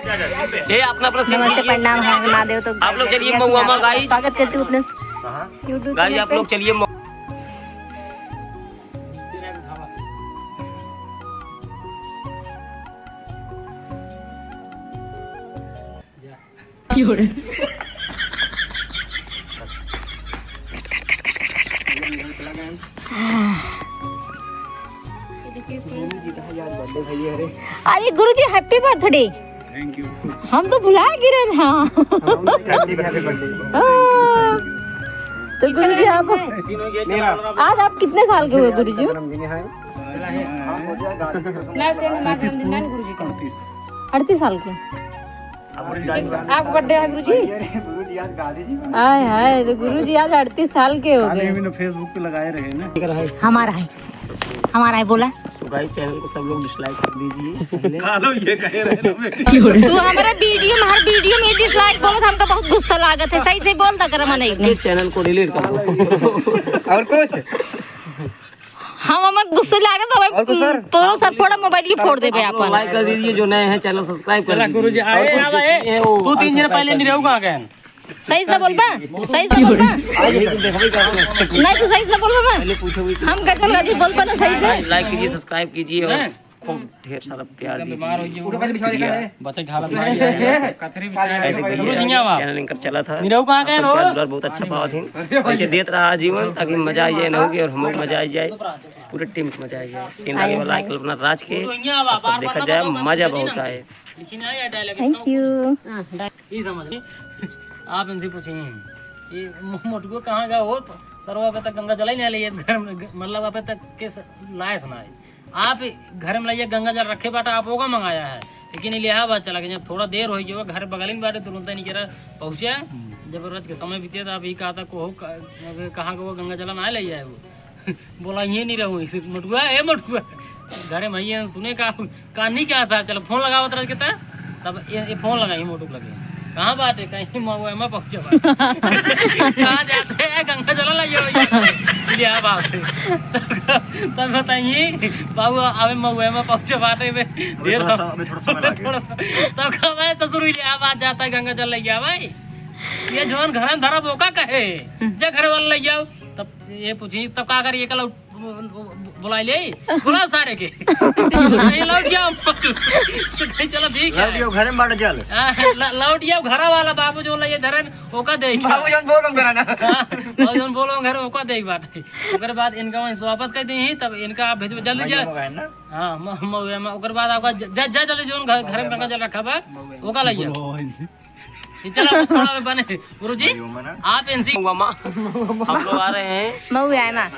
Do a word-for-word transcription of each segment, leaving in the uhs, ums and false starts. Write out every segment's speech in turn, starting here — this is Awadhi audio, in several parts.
ए, अपना, अपना सीन नमस्ते, कीजिए। प्रणाम, हम महादेव। तो आप लोग चलिए मऊआमा, guys। स्वागत करती हूँ अपने YouTube channel पे। आप लोग चलिए मऊ- अरे गुरुजी, happy birthday। Thank you। हम तो भुला गिरे ना। हाँ। तो गुरुजी, आप आज आप कितने साल के हुए गुरुजी? अड़तीस साल के। आपका birthday है गुरुजी? हाय हाय, तो गुरुजी आज अड़तीस साल के हो गए। Facebook पे लगाए रहे ना। हमारा है, हमारा है, बोला। तो guys, channel को सब लोग dislike कर दीजिए। कालो ये कहे रहे ना बेटी। तू हमारे video में, हर video में dislike बोलत, हमका बहुत गुस्सा लागत है। सही से बोल दा कर, मने channel को delete कर दो। और कुछ? हम, हमर गुस्से लागत बा, और कुछ, सर? तोरो सर फोड़ा मोबाइल के फोड़ देबे आप लोग आपन। Like कर दीजिए, जो नए हैं channel subscribe कर दीजिए। गुरुजी, आए, आवा, ए। तू तीन दिन पहले निरहू कहाँ गए? सही से बोलबा, सही से बोलबा। नहीं, तू सही से बोलबा। हम गजब गजब बोलबा ना सही से। Like कीजिए, subscribe कीजिए और खूब ढेर सारा प्यार दीजिए। ऐसे भैया channel anchor चला था। निरहू कहाँ गए हो? प्यार दुलार बहुत अच्छा पावत है। ऐसे देत रहा जीवन, ताकि मजा आ जाए, ना होगी और हम लोग मजा आ जाए, पूरे team को मजा आ जाए। Scene आगे वाला है कल्पना राज के, आप सब देखा जाए, मजा बहुत आए। Thank you। आप इनसे पूछें, ये मो-, मोटको कहाँ गया हो? सर, वो अबे तक गंगा जल ही नहीं ले, ये घर में, मतलब, अबे तक के स-, लायस ना है। आप घर में लाइए, गंगा जल रखे बाटा, आप ओका मंगाया है, लेकिन इलाहाबाद चला गया। जब थोड़ा देर हो गया, घर बगल में बाटे, तुरंत ही निकला पहुँचा। हम्म। जब रथ के समय बीते, तो आप यही कहा था, "कोहो का-, अबे कहाँ का वो गंगा जल ना ले आए वो?" बोला, "ये नहीं रहू, इसे मोटुआ, ए मोटुआ।" घरे में ये सुने का, कहानी क्या था, चलो फोन लगावत रह के था, तब ये, ये फोन लगाई मोटू लगे, "कहाँ बाटे?" कहीं, "मऊआ में पहुँचे बाटे।" कहाँ जाते हैं, गंगा जल लाइए भैया। इलाहाबाद से। तब, तब बताइए, "बाबू, अबे मऊआ में पहुँचे बाटे में।" अबे ढेर थोड़ा सब, सा, अबे थोड़ा समय लगे। थोड़ा सा। तब कहा, "भाई, ससुर इलाहाबाद जाता है, गंगा जल ले गया भाई। ये जौन घर में धरब, ओका कहे, जा घर वाला ले जाओ।" तब ये पूछी, "तब का करी, एकला उठ-, बुलाई ले, बुलाओ सारे के।" "नहीं, लौट जाओ।" तो कहीं, "चलो, ठीक है।" लौट जाओ, घरे में बांट जल। हाँ, ल-, लौट जाओ, घरा वाला बाबू जो ले धरन, ओका दे के। बाबू जौन बोल, हम करा ना। हाँ, बाबू जौन बोल, हम घर ओका दे के बाटे। ओकर बाद इनका वहीं से वापस कर दी, तब इनका आप भेजो जल्दी, मऊआ जल्दी। में गए ना? हाँ, म-, मऊआ में। ओकर बाद आपका ज-, जा, जा जल्दी, जौन घर, घर में गंगा जल रखा बा, ओका ले जाओ। ये चला, अब थोड़ा में बने। गुरुजी, मऊआ में ना? आप इनसे मऊआ में। हम लोग आ रहे हैं। मऊआ में।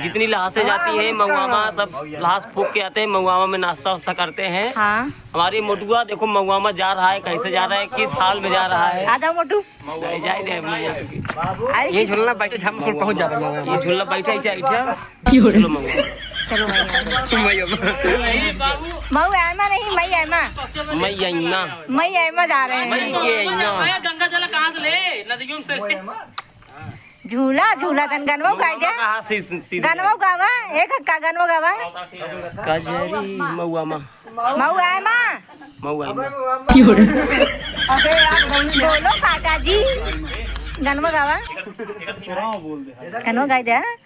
जितनी लहासे जाती हैं, मऊआ में सब लहास फूंक के आते हैं, मऊआ में नाश्ता वास्ता करते हैं। हाँ। हमारी मोटुआ देखो, मऊआ में जा रहा है, कैसे जा रहा है, किस हाल में जा रहा है। आ जाओ मोटू। जाए, जाए दे, अरे ये झूलना बैठे, हम सुर पहुंच जाते हैं। ये झूलना बैठा, ऐसे बैठा। चलो मऊआ। चलो मऊआ। मऊआ में नहीं, मऊआ में। मऊआ में। मऊआ में जा रहे हैं। मऊआ में। गंगा जल कहाँ से ले? नदियों से। झूला, झूला, तन गनवा गाई दे। कहाँ से, से, से गनवा गावा, एक हक्का गनवा गावा। कजरी मऊआ मा। मऊआ मा। मऊआ मा। बोलो काका जी। गनवा गावा। गनवा गाई दे, हाँ?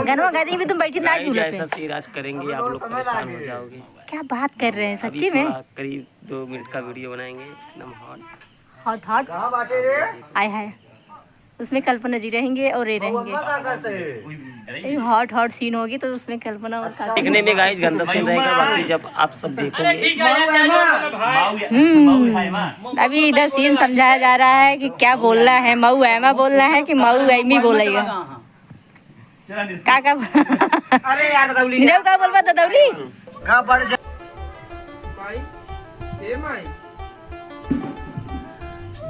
गनवा गाई दे, भी तुम बैठी ना झूलत पे। ऐसा सीन आज करेंगे, आप लोग परेशान हो जाओगे। क्या बात कर रहे हैं, अभी सच्ची में? थोड़ा करीब दो मिनट का video बनाएंगे, एकदम hot। Hot, hot। कहाँ बाटे रे? आय हाय। उसमें कल्पना जी रहेंगे और ये रहेंगे। ये hot, hot scene होगी तो उसमें कल्पना और काफी देखने में guys गंदा scene रहेगा, बाकी जब आप सब देखोगे। हम्म, अभी इधर scene समझाया जा रहा है कि क्या बोलना है, मऊ ऐमा बोलना है कि मऊ ऐमी बोलेगा। का, का? अरे यार, ददौली। निरहू का बोलबा, ददौली? का पड़ जा- माई, ए माई।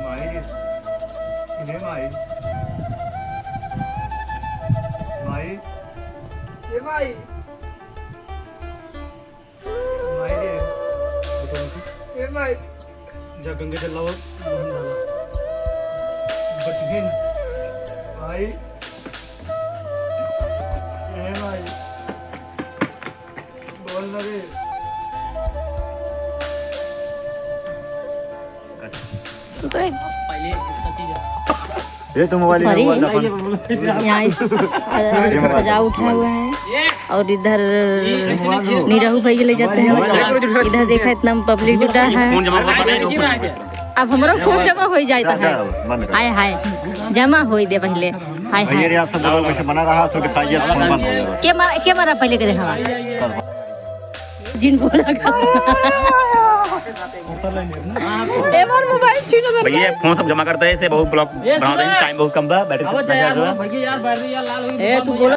माई रे। ए माई। माई। ए माई। माई रे। उठो, उठो। ए माई। जा गंगा जल लाओ, मोहन डाला। बचबे न। माई। ए माई। बोल ना रे। ये तो मोबाइल में सॉरी। मोबाइल अपन। यहाँ इस, ये मोबाइल सजा उठाए हुए हैं और इधर निरहू भैया ले जाते हैं। इधर देखा इतना पब्लिक जुटा है। अब हमारा फोन जमा हो जाए तो है। बंद कर। हाय हाय, जमा हो दे पहले। हाय भैया हाय। रे, आप सब लोग वैसे बना रहा, तो दिखाइए, फोन बंद हो जाएगा। के मारा, के मारा पहले के देखा। जिन बोला का। ए, मोर मोबाइल छीन ले। भैया, फोन सब जमा करता है, इसे बहुत ब्लॉक बना देंगे, टाइम बहुत कम बा, बैटरी ए, तू बोला।